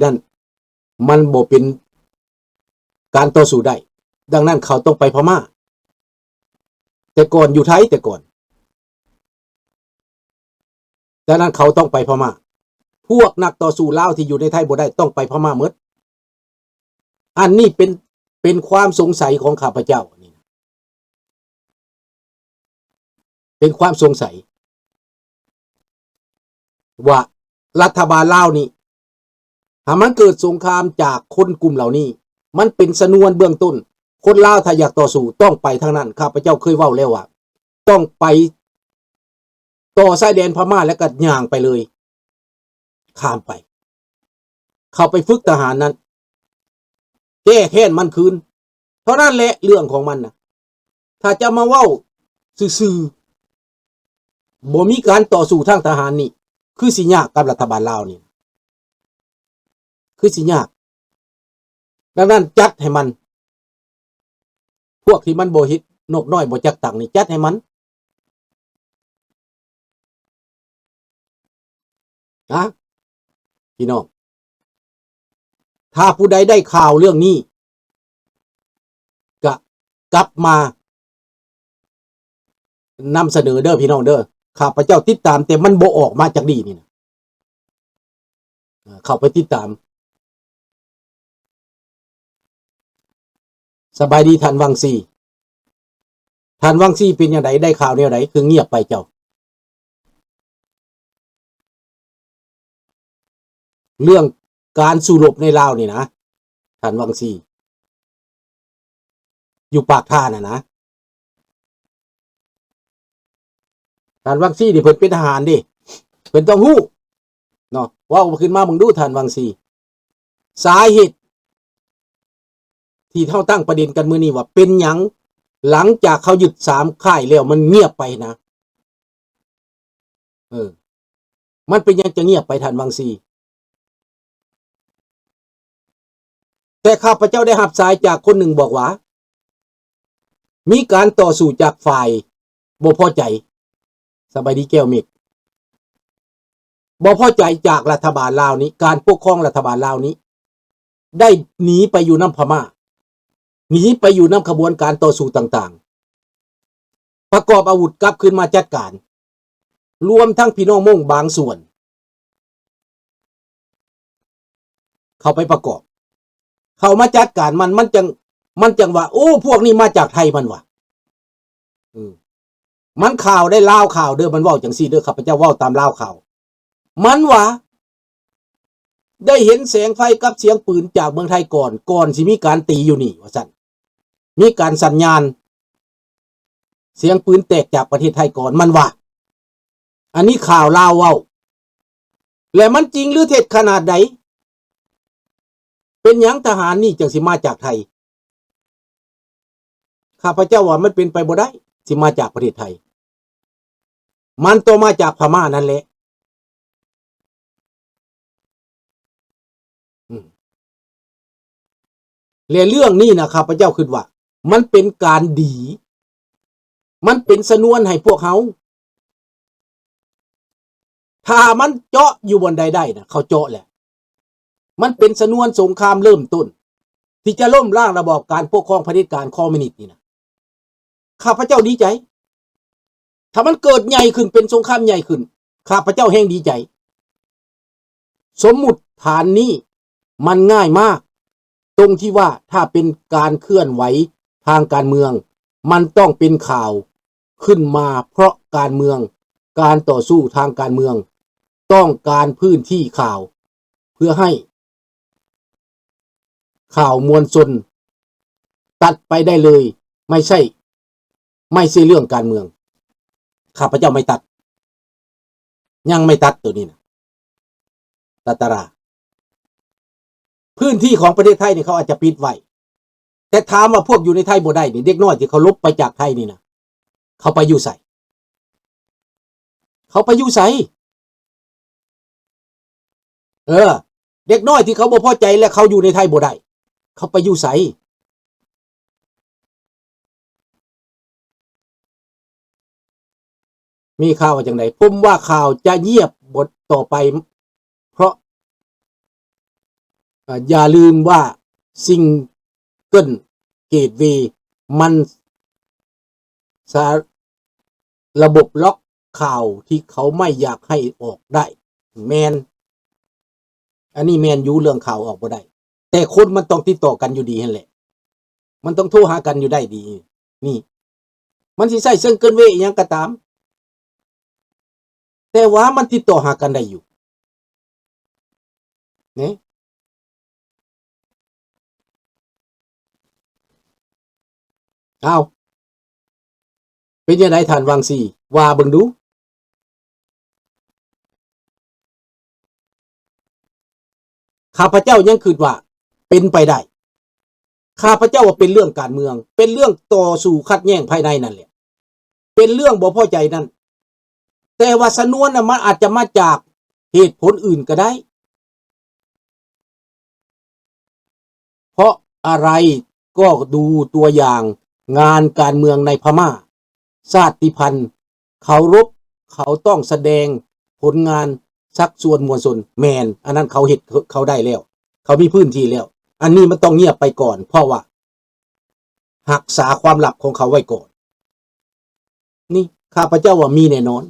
ນັ້ນ ມັນບໍ່ເປັນການຕໍ່ສູ້ໄດ້. ດັ່ງນັ້ນເຂົາຕ້ອງໄປພະມ້າ ແຕ່ກ່ອນຢູ່ໄທ ແຕ່ກ່ອນ ດັ່ງນັ້ນເຂົາຕ້ອງໄປພະມ້າ. ພວກນັກຕໍ່ສູ້ລາວທີ່ຢູ່ໃນໄທບໍ່ໄດ້ ຕ້ອງໄປພະມ້າໝົດ. ອັນນີ້ເປັນ ເປັນຄວາມສົງໄສຂອງຂ້າພະເຈົ້າ ອັນນີ້ນະ ເປັນຄວາມສົງໄສວ່າລັດຖະບານລາວນີ້ ຖ້າມັນເກີດສົງຄາມຈາກຄົນກຸ່ມເຫຼົ່ານີ້ ມັນເປັນຊະນວນເບື້ອງຕົ້ນ. ຄົນລາວຖ້າຢາກຕໍ່ສູ້ຕ້ອງໄປທາງນັ້ນ. ຂ້າພະເຈົ້າເຄີຍເວົ້າແລ້ວວ່າ ຕ້ອງໄປຕໍ່ຊາຍແດນພະມ້າ ແລ້ວກໍຍ່າງໄປເລີຍ ຂ້າມໄປ ເຂົ້າໄປຝຶກທະຫານນັ້ນ ແກ້ແຄ້ນມັນຄືນ ເທົ່ານັ້ນແຫຼະເລື່ອງຂອງມັນນະ. ຖ້າຈະມາເວົ້າຊື່ໆ ບໍ່ມີການຕໍ່ສູ້ທາງທະຫານນີ້ ຄືຊິຍາກກັບລັດຖະບານລາວນີ້ ຄືຊິຍາກ. ດັ່ງນັ້ນຈັດໃຫ້ມັນ ພວກທີ່ມັນບໍ່ເຮັດ ນົກນ້ອຍບໍ່ຈັກຕັງນີ້ ຈັດໃຫ້ມັນ ນະ ພີ່ນ້ອງ. ຖ້າຜູ້ໃດໄດ້ຂ່າວເລື່ອງນີ້ ກະກັບມານຳສະເໜີເດີພີ່ນ້ອງເດີ. ຂ້າພະເຈົ້າຕິດຕາມ ແຕ່ມັນບໍ່ອອກມາຈັກດີ້ນີ້ນະ. ເຂົ້າໄປຕິດຕາມ. ສະບາຍດີທ່ານວັງຊີ. ທ່ານວັງຊີເປັນຈັ່ງໃດ? ໄດ້ຂ່າວແນວໃດ? ຄືງຽບໄປເຈົ້າ? ເລື່ອງການສູ້ລົບໃນລາວນີ້ນະ ທ່ານວັງຊີ ຢູ່ປາກທ່ານະນະ. ທ່ານວັງຊີນີ້ເພິ່ນເປັນທະຫານເດ້ ເພິ່ນຕ້ອງຮູ້ເນາະ. ເວົ້າຂຶ້ນມາເບິ່ງດູທ່ານວັງຊີ ສາເຫດທີ່ເຮົາຕັ້ງປະເດັນກັນມື້ນີ້ວ່າເປັນຫຍັງ ຫຼັງຈາກເຂົາຍຶດສາມຄ້າຍແລ້ວມັນງຽບໄປນະ? ເອີ ມັນເປັນຫຍັງຈະງຽບໄປທ່ານວັງຊີ? ແຕ່ຂ້າພະເຈົ້າໄດ້ຮັບສາຍຈາກຄົນໜຶ່ງບອກວ່າ ມີການຕໍ່ສູ້ຈາກຝ່າຍບໍ່ພໍໃຈ. ສະບາຍດີແກ້ວເມກ. ບໍ່ພໍໃຈຈາກລັດຖະບານລາວນີ້ ການປົກຄອງລັດຖະບານລາວນີ້ ໄດ້ໜີໄປຢູ່ນຳພະມ້າ ໜີໄປຢູ່ນຳຂະບວນການຕໍ່ສູ້ຕ່າງໆ ປະກອບອາວຸດກັບຄືນມາຈັດການ ລວມທັງພີ່ນ້ອງມົ້ງບາງສ່ວນ ເຂົ້າໄປປະກອບ ເຂົ້າມາຈັດການມັນ ມັນຈັ່ງ ມັນຈັ່ງວ່າ ໂອ້ ພວກນີ້ມາຈາກໄທ ມັນວ່າ ເອີ ມັນຂ່າວໄດ້ ລາວຂ່າວເດີ ມັນເວົ້າຈັ່ງຊີ້ເດີ ຂ້າພະເຈົ້າເວົ້າຕາມລາວຂ່າວ ມັນວ່າ ໄດ້ເຫັນແສງໄຟກັບສຽງປືນຈາກເມືອງໄທກ່ອນ ກ່ອນຊິມີການຕີຢູ່ນີ້ ວ່າຊັ້ນ ມີການສັນຍານ ສຽງປືນແຕກຈາກປະເທດໄທກ່ອນ ມັນວ່າ. ອັນນີ້ຂ່າວລາວເວົ້າ ແລະ ມັນຈິງຫຼືເທັດຂະໜາດໃດ? ເປັນຫຍັງທະຫານນີ້ຈັ່ງຊິມາຈາກໄທ? ຂ້າພະເຈົ້າວ່າມັນເປັນໄປບໍ່ໄດ້ ຊິມາຈາກປະເທດໄທ ມັນຕ້ອງມາຈາກພະມ້ານັ້ນແຫຼະ. ອືມ ແລະ ເລື່ອງນີ້ນະ ຂ້າພະເຈົ້າຄິດວ່າມັນເປັນການດີ ມັນເປັນຊະນວນໃຫ້ພວກເຮົາ. ຖ້າມັນເຈາະຢູ່ບ່ອນໃດໄດ້ນະ ເຂົາເຈາະແຫຼະ. ມັນເປັນຊະນວນສົງຄາມເລີ່ມຕົ້ນ ທີ່ຈະລົ້ມລ້າງລະບອບການປົກຄອງຜະເດັດການຄອມມິວນິດນີ້ນະ. ຂ້າພະເຈົ້າດີໃຈ. ຖ້າມັນເກີດໃຫຍ່ຂຶ້ນ ເປັນສົງຄາມໃຫຍ່ຂຶ້ນ ຂ້າພະເຈົ້າແຮ່ງດີໃຈ. ສົມມຸດຖານນີ້ມັນງ່າຍມາກ ຕົງທີ່ວ່າຖ້າເປັນການເຄື່ອນໄຫວທາງການເມືອງ ມັນຕ້ອງເປັນຂ່າວຂຶ້ນມາ ເພາະການເມືອງ ການຕໍ່ສູ້ທາງການເມືອງ ຕ້ອງການພື້ນທີ່ຂ່າວ ເພື່ອໃຫ້ ຂ່າວມວນຊົນຕັດໄປໄດ້ເລີຍ ໄມ່ໃຊ່ ໄມ່ໃຊ່ເລື່ອງການເມືອງ. ຂ້າພະເຈົ້າໄມ່ຕັດ ຍັງໄມ່ຕັດໂຕນີ້ນະ ຕັດຕະລາ. ພື້ນທີ່ຂອງປະເທດໄທນີ້ເຂົາອາດຈະປິດໄວ້ ແຕ່ຖາມວ່າພວກຢູ່ໃນໄທບໍ່ໄດ້ນີ້ ເດັກນ້ອຍທີ່ເຂົາຫຼົບໄປຈາກໄທນີ້ນະ ເຂົາໄປຢູ່ໃສ? ເຂົາໄປຢູ່ໃສ? ເອີ ເດັກນ້ອຍທີ່ເຂົາບໍ່ພໍໃຈ ແລະ ເຂົາຢູ່ໃນໄທບໍ່ໄດ້ ເຂົາໄປຢູ່ໃສ? ມີຂ່າວວ່າຈັ່ງໃດ? ຜົມວ່າຂ່າວຈະງຽບບົດຕໍ່ໄປ ເພາະ ເອີ່ ຢ່າລືມວ່າ Single Gateway ມັນ ສາ ລະບົບລັອກຂ່າວທີ່ເຂົາໄມ່ຢາກໃຫ້ອອກໄດ້. ແມ່ນ, ອັນນີ້ແມ່ນຢູ່ ເລື່ອງຂ່າວອອກບໍ່ໄດ້, ແຕ່ຄົນມັນຕ້ອງຕິດຕໍ່ກັນຢູ່ດີຫັ້ນແຫຼະ, ມັນຕ້ອງໂທຫາກັນຢູ່ໄດ້ດີ. ນີ້ ມັນຊິໃຊ້ Single Gateway ອີ່ຫຍັງກໍຕາມ, ແຕ່ວ່າມັນຕິດຕໍ່ຫາກັນໄດ້ຢູ່ ນີ້. ອ້າວ ເປັນຈັ່ງໃດທ່ານວັງຊີ ວ່າເບິ່ງດູ? ຂ້າພະເຈົ້າຍັງຄິດວ່າເປັນໄປໄດ້. ຂ້າພະເຈົ້າວ່າເປັນເລື່ອງການເມືອງ, ເປັນເລື່ອງຕໍ່ສູ້ຂັດແຍ່ງພາຍໃນນັ້ນແຫຼະ, ເປັນເລື່ອງບໍ່ພໍໃຈນັ້ນ. ແຕ່ວ່າຊະນວນນະ ມັນອາດຈະມາຈາກເຫດຜົນອື່ນກໍໄດ້. ເພາະອະໄລ? ກໍດູຕົວຢ່າງງານການເມືອງໃນພະມ້າ, ຊາດຕິພັນເຄົາລົບ, ເຂົາຕ້ອງສະແດງຜົນງານຊັກຊວນມວນຊົນ. ແມ່ນ, ອັນນັ້ນເຂົາເຮັດ ເຂົາໄດ້ແລ້ວ, ເຂົາມີພື້ນທີ່ແລ້ວ. ອັນນີ້ມັນຕ້ອງງຽບໄປກ່ອນ, ເພາະວ່າຮັກສາຄວາມລັບຂອງເຂົາໄວ້ກ່ອນ. ນີ້ ຂ້າພະເຈົ້າວ່າມີແນ່ນອນ,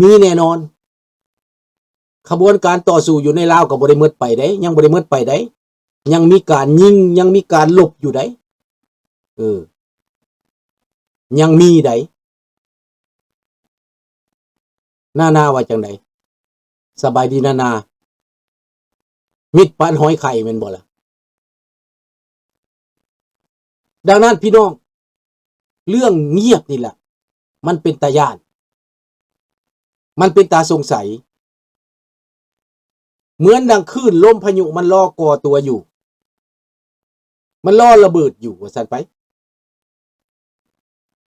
ມີແນ່ນອນ. ຂະບວນການຕໍ່ສູ້ຢູ່ໃນລາວກໍບໍ່ໄດ້ໝົດໄປເດ້, ຍັງບໍ່ໄດ້ໝົດໄປເດ້, ຍັງມີການຍິງ, ຍັງມີການລົບຢູ່ເດ້. ເອີ ຍັງມີໃດ. ນານາວ່າຈັ່ງໃດ? ສະບາຍດີນານາ. ມິດປານຫອຍໄຂ່ແມ່ນບໍ່ລະ? ດັ່ງນັ້ນພີ່ນ້ອງ, ເລື່ອງງຽບນີ້ລະ ມັນເປັນຕາຢ້ານ, ມັນເປັນຕາສົງໄສ. ເໝືອນດັ່ງຄື້ນລົມພາຍຸ ມັນລໍກໍ່ຕົວຢູ່, ມັນລໍລະເບີດຢູ່ ວ່າຊັ້ນໄປ.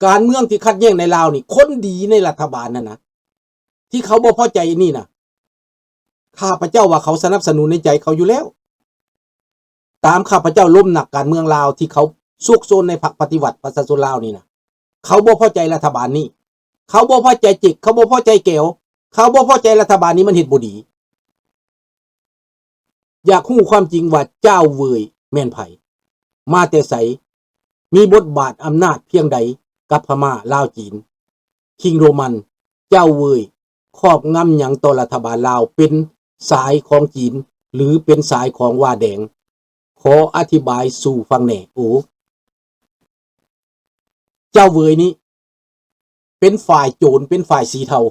ການເມືອງທີ່ຂັດແຍ່ງໃນລາວນີ້, ຄົນດີໃນລັດຖະບານນັ້ນນະ ທີ່ເຂົາບໍ່ພໍໃຈອັນນີ້ນະ, ຂ້າພະເຈົ້າວ່າເຂົາສະໜັບສະໜູນໃນໃຈເຂົາຢູ່ແລ້ວ. ຕາມຂ້າພະເຈົ້າລົມນັກການເມືອງລາວທີ່ເຂົາຊຸກຊົນໃນພັກປະຕິວັດປະຊາຊົນລາວນີ້ນະ, ເຂົາບໍ່ພໍໃຈລັດຖະບານນີ້, ເຂົາບໍ່ພໍໃຈເຈັກ, ເຂົາບໍ່ພໍໃຈແກວ, ເຂົາບໍ່ພໍໃຈລັດຖະບານນີ້ ມັນເຮັດບໍ່ດີ. ຢາກຮູ້ຄວາມຈິງວ່າ ເຈົ້າເຫວີຍ ແມ່ນໃຜ? ມາແຕ່ໃສ? ມີບົດບາດອຳນາດພຽງໃດກັບພະມ້າ, ລາວ, ຈີນ? ຄິງໂຣມັນ, ເຈົ້າເຫວີຍ ຄອບງຳຫຍັງຕໍ່ລັດຖະບານລາວ? ເປັນສາຍຂອງຈີນ ຫຼື ເປັນສາຍຂອງຫວ້າແດງ? ຂໍອະທິບາຍສູ່ຟັງແດ່. ໂອ ເຈົ້າເຫວີຍນີ້ ເປັນຝ່າຍໂຈນ, ເປັນຝ່າຍສີເທົາ,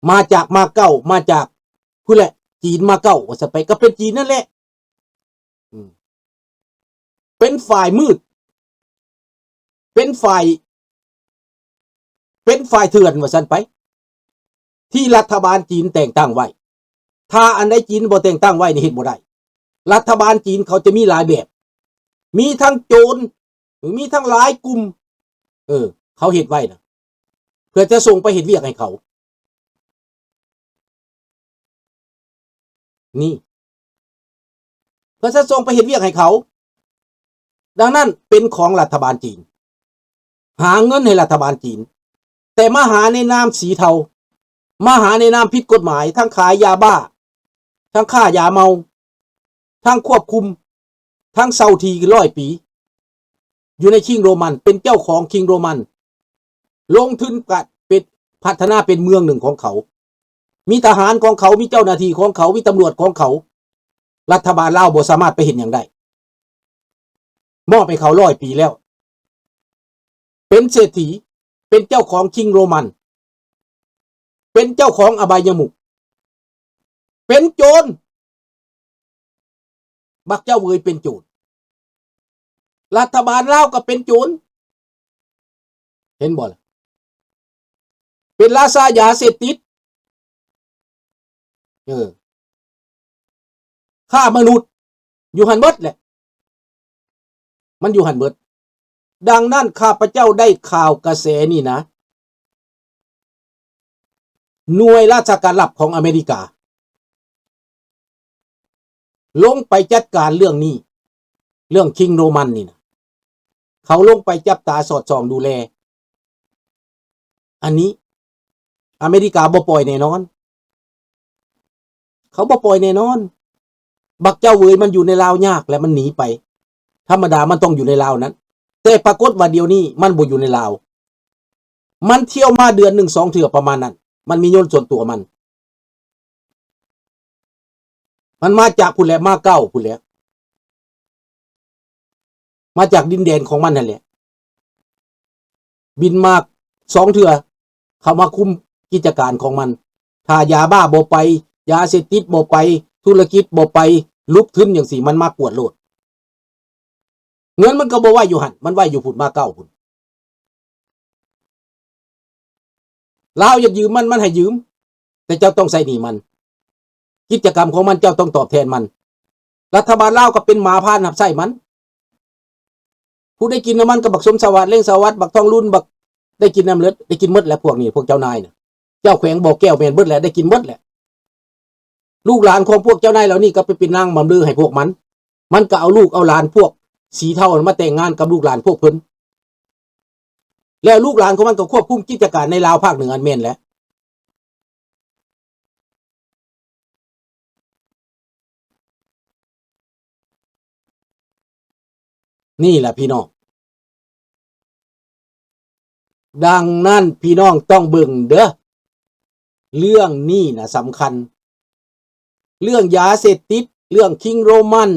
ມາຈາກມາເກົ້າ, ມາຈາກພຸ້ນແຫຼະ, ຈີນມາເກົ້າ ວ່າຊັ້ນໄປ, ກໍເປັນຈີນນັ້ນແຫຼະ. ອືມ ເປັນຝ່າຍມືດ, ເປັນຝ່າຍ, ເປັນຝ່າຍເຖື່ອນ ວ່າຊັ້ນໄປ, ທີ່ລັດຖະບານຈີນແຕ່ງຕັ້ງໄວ້. ຖ້າອັນໃດຈີນບໍ່ແຕ່ງຕັ້ງໄວ້ນີ້ ເຮັດບໍ່ໄດ້. ລັດຖະບານຈີນເຂົາຈະມີຫຼາຍແບບ, ມີທັງໂຈນ, ມີທັງຫຼາຍກຸ່ມ, ເອີ ເຂົາເຮັດໄວ້ນະ ເພື່ອຈະສົ່ງໄປເຮັດວຽກໃຫ້ເຂົາ. ນີ້ ເພື່ອຈະສົ່ງໄປເຮັດວຽກໃຫ້ເຂົາ. ດັ່ງນັ້ນເປັນຂອງລັດຖະບານຈີນ, ຫາເງິນໃຫ້ລັດຖະບານຈີນ, ແຕ່ມາຫາໃນນາມສີເທົາ, ມາຫາໃນນາມຜິດກົດໝາຍ, ທັງຂາຍຢາບ້າ, ທັງຄ້າຢາເມົາ, ທັງຄວບຄຸມ, ທັງເຊົ່າທີ່ຮ້ອຍປີ ຢູ່ໃນຄິງໂຣມັນ, ເປັນເຈົ້າຂອງຄິງໂຣມັນ, ລົງທຶນກະເປັນ ພັດທະນາເປັນເມືອງໜຶ່ງຂອງເຂົາ, ມີທະຫານຂອງເຂົາ, ມີເຈົ້າໜ້າທີ່ຂອງເຂົາ, ມີຕຳຫຼວດຂອງເຂົາ. ລັດຖະບານລາວບໍ່ສາມາດໄປເຮັດຫຍັງໄດ້, ມອບໃຫ້ເຂົາຮ້ອຍປີແລ້ວ. ເປັນເສດຖີ, ເປັນເຈົ້າຂອງຄິງໂຣມັນ, ເປັນເຈົ້າຂອງອະບາຍຍະມຸກ, ເປັນໂຈນ. ບັກເຈົ້າເຫວີຍເປັນໂຈນ, ລັດຖະບານລາວກໍເປັນໂຈນ, ເຫັນບໍ່ລະ? ເປັນລາຊາຢາເສບຕິດ, ເອີ, ຄ້າມະນຸດ, ຢູ່ຫັ້ນເບິດແຫຼະ, ມັນຢູ່ຫັ້ນເບິດ. ດັ່ງນັ້ນ ຂ້າພະເຈົ້າໄດ້ຂ່າວກະແສນີ້ນະ, ໜ່ວຍລາຊະການລັບຂອງອາເມລິກາ ລົງໄປຈັດການເລື່ອງນີ້, ເລື່ອງຄິງໂຣມັນນີ້ນະ, ເຂົາລົງໄປຈັບຕາສອດສ່ອງດູແລ. ອັນນີ້ອາເມລິກາບໍ່ປ່ອຍແນ່ນອນ. ເຂົາບໍ່ປ່ອຍແນ່ນອນ. ບັກເຈົ້າເຫວີຍມັນຢູ່ໃນລາວຍາກ ແລະ ມັນໜີໄປ. ທຳມະດາມັນຕ້ອງຢູ່ໃນລາວນັ້ນ, ແຕ່ປາກົດວ່າດຽວນີ້ມັນບໍ່ຢູ່ໃນລາວ. ມັນທ່ຽວມາເດືອນໜຶ່ງສອງເທື່ອປະມານນັ້ນ. ມັນມີຍົນສ່ວນຕົວມັນ. ມັນມາຈາກພຸ້ນແຫຼະ, ມາເກົ້າພຸ້ນແຫຼະ. ມາຈາກດິນແດນຂອງມັນຫັ້ນແຫຼະ. ບິນມາສອງເທື່ອ ເຂົ້າມາຄຸມກິດຈະການຂອງມັນ. ຖ້າຢາບ້າບໍ່ໄປ, ຢາເສບຕິດບໍ່ໄປ, ທຸລະກິດບໍ່ໄປ, ຫຼຸບທຶນຈັ່ງຊີ້ ມັນມາກວດໂລດ. ເງິນມັນກໍບໍ່ໄວ້ຢູ່ຫັ້ນ, ມັນໄວ້ຢູ່ພຸ້ນ ມາເກົ້າພຸ້ນ. ລາວຢາກຢືມມັນ, ມັນໃຫ້ຢືມ, ແຕ່ເຈົ້າຕ້ອງໃຊ້ໜີ້ມັນ. ກິດຈະກຳຂອງມັນເຈົ້າຕ້ອງຕອບແທນມັນ. ລັດຖະບານລາວກໍເປັນໝາພານຮັບໃຊ້ມັນ. ຜູ້ໄດ້ກິນນຳມັນກໍບັກສົມສະຫວັດ, ເລັ່ງສະຫວັດ, ບັກທອງລຸນ, ບັກໄດ້ກິນນຳເລີດ, ໄດ້ກິນໝົດແຫຼະພວກນີ້, ພວກເຈົ້ານາຍນະ. ເຈົ້າແຂວງບໍ່ແກ້ວແມ່ນເບິດແຫຼະ, ໄດ້ກິນໝົດແຫຼະ. ລູກຫຼານຂອງພວກເຈົ້ານາຍເຫຼົ່ານີ້ກໍໄປເປັນນາງບຳເລີໃຫ້ພວກມັນ. ມັນກໍເອົາລູກເອົາຫຼານພວກສີເທົານັ້ນມາແຕ່ງງານກັບລູກຫຼານພວກເພິ່ນ. ແລ້ວລູກຫຼານຂອງມັນກໍຄວບຄຸມກິດຈະການໃນລາວພາກເໜືອ ແມ່ນແຫຼະ. ນີ້ລະພີ່ນ້ອງ. ດັ່ງນັ້ນພີ່ນ້ອງຕ້ອງເບິ່ງເດີ້. ເລື່ອງນີ້ນະສຳຄັນ. ເລື່ອງຢາເສບຕິດ, ເລື່ອງຄິງໂຣມັນ,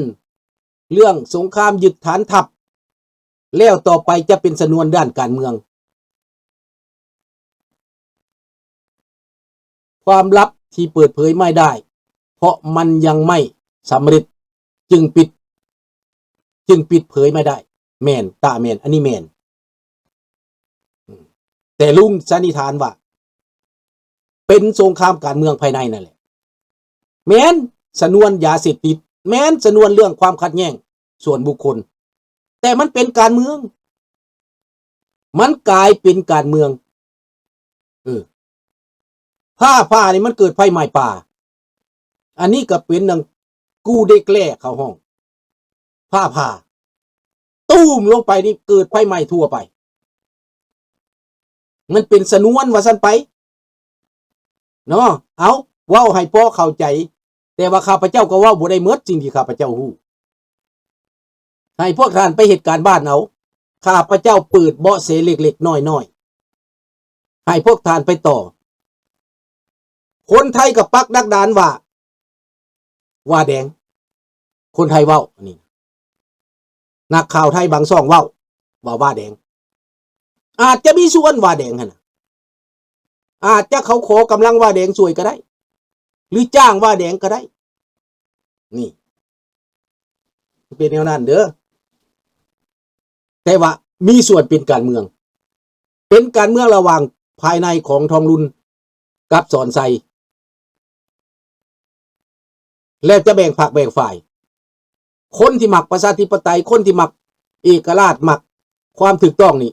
ເລື່ອງສົງຄາມຍຶດຖານທັບ, ແລ້ວຕໍ່ໄປຈະເປັນຊະນວນດ້ານການເມືອງ. ຄວາມລັບທີ່ເປີດເຜີຍໄມ່ໄດ້ ເພາະມັນຍັງໄມ່ສຳເລັດ ຈຶ່ງປິດ ຈຶ່ງປິດເຜີຍໄມ່ໄດ້. ແມ່ນ, ຕາແມ່ນ, ອັນນີ້ແມ່ນ. ແຕ່ລຸງສັນນິຖານວ່າ ເປັນສົງຄາມການເມືອງພາຍໃນນັ້ນແຫຼະ. ແມ່ນຊະນວນຢາເສບຕິດ, ແມ່ນຊະນວນເລື່ອງຄວາມຂັດແຍ່ງສ່ວນບຸກຄົນ, ແຕ່ມັນເປັນການເມືອງ, ມັນກາຍເປັນການເມືອງ. ເອີ ຟ້າຜ່ານີ້ມັນເກີດໄຟໄໝ້ປ່າ, ອັນນີ້ກໍເປັນໜັງກູເດັກແລ້ເຂົາຮ້ອງ. ຟ້າຜ່າຕູມລົງໄປນີ້ເກີດໄຟໄໝ້ທົ່ວໄປ. ມັນເປັນຊະນວນວ່າຊັ້ນໄປເນາະ. ເອົາ ເວົ້າໃຫ້ພໍເຂົ້າໃຈ, ແຕ່ວ່າຂ້າພະເຈົ້າກໍເວົ້າບໍ່ໄດ້ໝົດສິ່ງທີ່ຂ້າພະເຈົ້າຮູ້. ໃຫ້ພວກທ່ານໄປເຮັດການບ້ານເອົາ. ຂ້າພະເຈົ້າເປີດເບາະແສເລັກໆນ້ອຍໆ ໃຫ້ພວກທ່ານໄປຕໍ່. ຄົນໄທກໍປັກດັກດານວ່າ ວ່າແດງ. ຄົນໄທເວົ້າ ອັນນີ້ ນັກຂ່າວໄທບາງຊ່ອງເວົ້າວ່າ ວ່າແດງ. ອາດຈະມີສ່ວນວ່າແດງຫັ້ນນະ, ອາດຈະເຂົາຂໍກຳລັງວ່າແດງຊ່ວຍກໍໄດ້ ຫຼື ຈ້າງວ່າແດງກໍໄດ້. ນີ້ ເປັນແນວນັ້ນເດີ້. ແຕ່ວ່າມີສ່ວນເປັນການເມືອງ, ເປັນການເມືອງລະຫວ່າງພາຍໃນຂອງທອງລຸນກັບສອນໄຊ, ແລ້ວຈະແບ່ງພັກແບ່ງຝ່າຍ. ຄົນທີ່ມັກປະຊາທິປະໄຕ, ຄົນທີ່ມັກເອກະລາດ, ມັກຄວາມຖືກຕ້ອງນີ້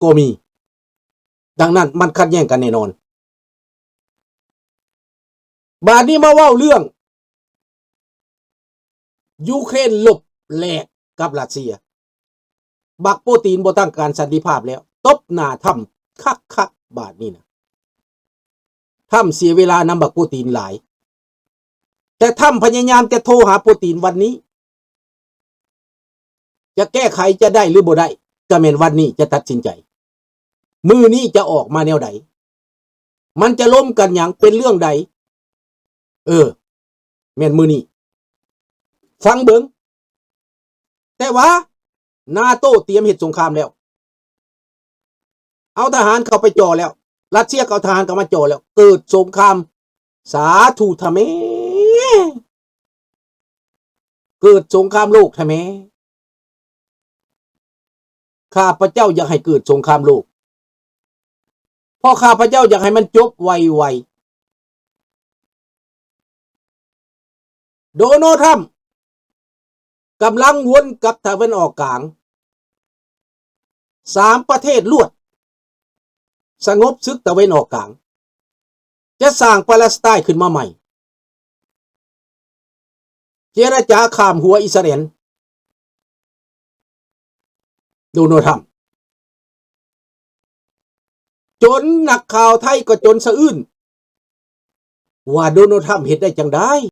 ກໍມີ. ດັ່ງນັ້ນມັນຂັດແຍ່ງກັນແນ່ນອນ. ບາດນີ້ມາເວົ້າເລື່ອງຢູເຄຣນລົບແຫຼກກັບຣັດເຊຍ. ບັກໂປຕີນບໍ່ຕ້ອງການສັນຕິພາບແລ້ວ, ຕົບໜ້າທຳຄັກໆ ບາດນີ້ນະ. ທຳເສຍເວລານຳບັກໂປຕີນຫຼາຍ, ແຕ່ທຳພະຍາຍາມຈະໂທຫາໂປຕີນວັນນີ້. ຈະແກ້ໄຂຈະໄດ້ຫຼືບໍ່ໄດ້ ກະແມ່ນວັນນີ້ຈະຕັດສິນໃຈ. ມື້ນີ້ຈະອອກມາແນວໃດ? ມັນຈະລົມກັນຫຍັງ? ເປັນເລື່ອງໃດ? ເອີ ແມ່ນມື້ນີ້. ຟັງເບິ່ງ. ແຕ່ວ່ານາໂຕຕຽມເຮັດສົງຄາມແລ້ວ. ເອົາທະຫານເຂົ້າໄປຈ່ອແລ້ວ. ຣັດເຊຍກໍເອົາທະຫານເຂົ້າມາຈ່ອແລ້ວ. ເກີດສົງຄາມ. ສາທຸທະແມ. ເກີດສົງຄາມໂລກທະແມ. ຂ້າພະເຈົ້າຢາກໃຫ້ເກີດສົງຄາມໂລກ, ເພາະຂ້າພະເຈົ້າຢາກໃຫ້ມັນຈົບໄວໆ. ໂດນັລ ທຣຳ ກຳລັງວົນກັບຕາເວັນອອກກາງ ສາມປະເທດລວດ ສະຫງົບສຶກຕາເວັນອອກກາງ, ຈະສ້າງປາແລັສໄຕນ໌ຂຶ້ນມາໃໝ່, ເຈລະຈາຂ້າມຫົວອິດສະຣາເອນ. ໂດນັລ ທຣຳ ຈົນນັກຂ່າວໄທກໍຈົນສະອື້ນ. ວ່າໂດນັລ ທຣຳ ເຮັດໄດ້ຈັ່ງໃດ